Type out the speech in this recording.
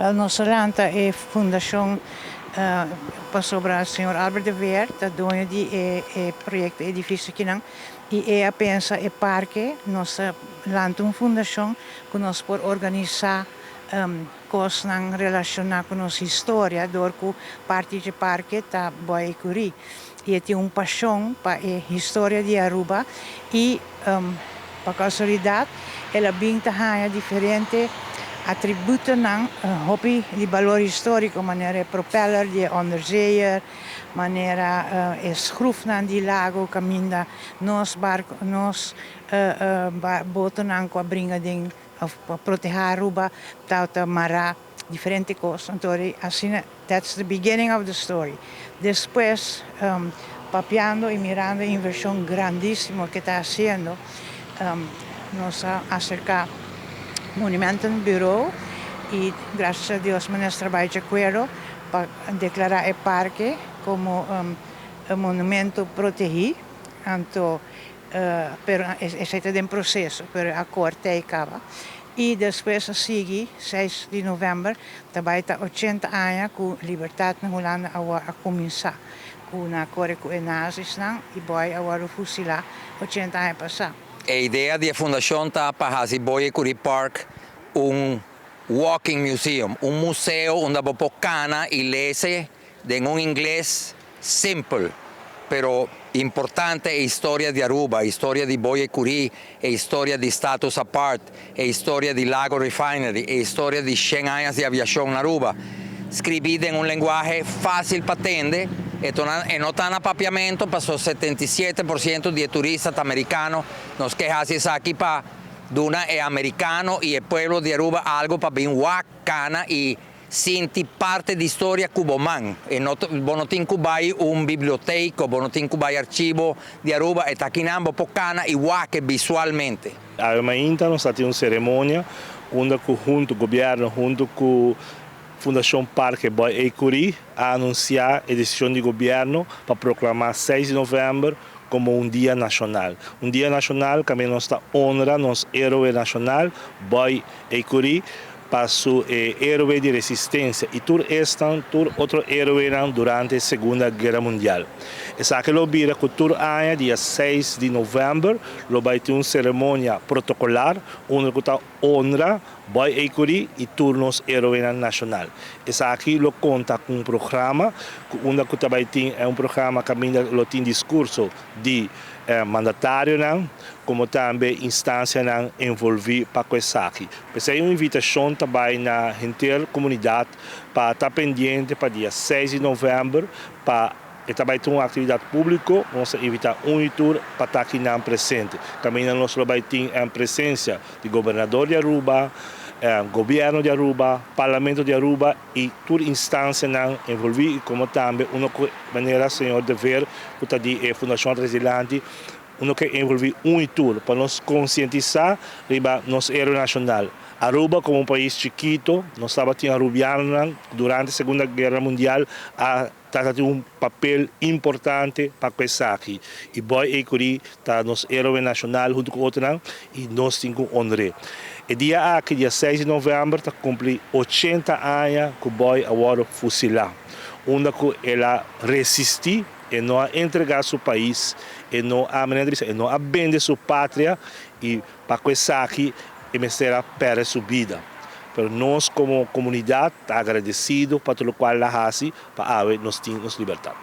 Wel, nos a lanta e fundacion pasobra señor Albert de Veer ta doño di e proyecto edificio akinan y e a pensa e parke. Nos a lanta un fundacion cu nos por organisa cosnan relaciona cu nos historia, door cu parti di parke ta Boy Ecury y e tin un pasion pa e historia di Aruba y pa casualidad el a bin ta haya diferente atributonan hopi di balor historico, manera e propeller di onderzeeër, manera e schroefnan di Lago caminda nos barco, nos botonan cu a bringa den of proteha Aruba ta mara diferente cos. Anto asina, that's the beginning of the story. Despues, papiando y mirando e inversion grandisimo cu ta haciendo, nos a acerca Monumentenbureau y gracias a Dios minister a bay di acuerdo pa declara e parke como un monumento protegi. Anto, pero esey ta den proceso, pero akkoord a caba. Y despues a sigui, 6 di november, tambe ta 80 aña cu libertad na Hulanda a cuminsa. Cu nan a core cu e nazis nan, y Boy a wordo fusila 80 aña pasa. E idea di fundacion ta pa haci Boy Ecury Park un walking museum, un museo unda bo por cana y lesa den un ingles simpel, pero importante, e historia di Aruba, historia di Boy Ecury, e historia di Status Apart, e historia di Lago Refinery, e historia di 100 aña di aviacion na Aruba. Scirbi den un lenguahe facil pa tende, y no ta na Papiamento, paso 77% di turista americano, nos kier haci esaki pa duna e americano y e pueblo di Aruba algo pa bin cana y sinti parti di historia cu bo man. Y no, bo no tin cu bay un biblioteca, bo no tin cu bay archivo di Aruba, e ta akinan, bo por cana y wak visualmente. Ainda nos tin un ceremonia unda hunto cu gobierno, hunto cu Fundacion Parke Boy Ecury, a anuncia e decision di gobierno pa proclama 6 di november como un dia nacional. Un dia nacional cu nos ta honra nos heroe nacional, Boy Ecury, pa su heroe di resistencia y tur esnan, tur otro heroe durante Segundo Guera Mundial. Esaki lo bira cu tur aña, dia 6 di november, lo bay tin un ceremonia protocolar, unda ta honra Boy Ecury y tur nos heroe nacional. Esaki lo conta cu un programa, unda cu tambe tin un programa cu lo tin discurso di mandatario, como tambe instancia envolvi pa esaki. Esey ta un invitacion tambe na henter comunidad pa ta pendiente pa dia 6 di november, pa tambe tin un actividad publico, nos ta invita un y tur pa ta aki na presente. Tambe nos lo bay tin presencia di gobernador di Aruba, gobierno di Aruba, parlamento di Aruba y tur instancia envolvi, como tambe un manera señor De Veer, cu ta di Fundacion Resilante, uno cu envolvi un y tur, pa nos concientisa riba nos heroe nacional. Aruba como un pais chikito, nos tabatin arubiano durante Segundo Guera Mundial a tin un papel importante pa esaki. Y Boy Ecury ta nos heroe nacional hunto cu otro y nos tin cu honra. E dia aki, dia 6 di november, ta cumpli 80 aña cu Boy a wordo fusila. Unda el a resisti y no a entrega su pais, y no a, e no a bende su patria y pa esaki e mester a perde su bida. Pero nos como comunidad ta agradecido pa tur loke el a haci pa nos tin nos libertad.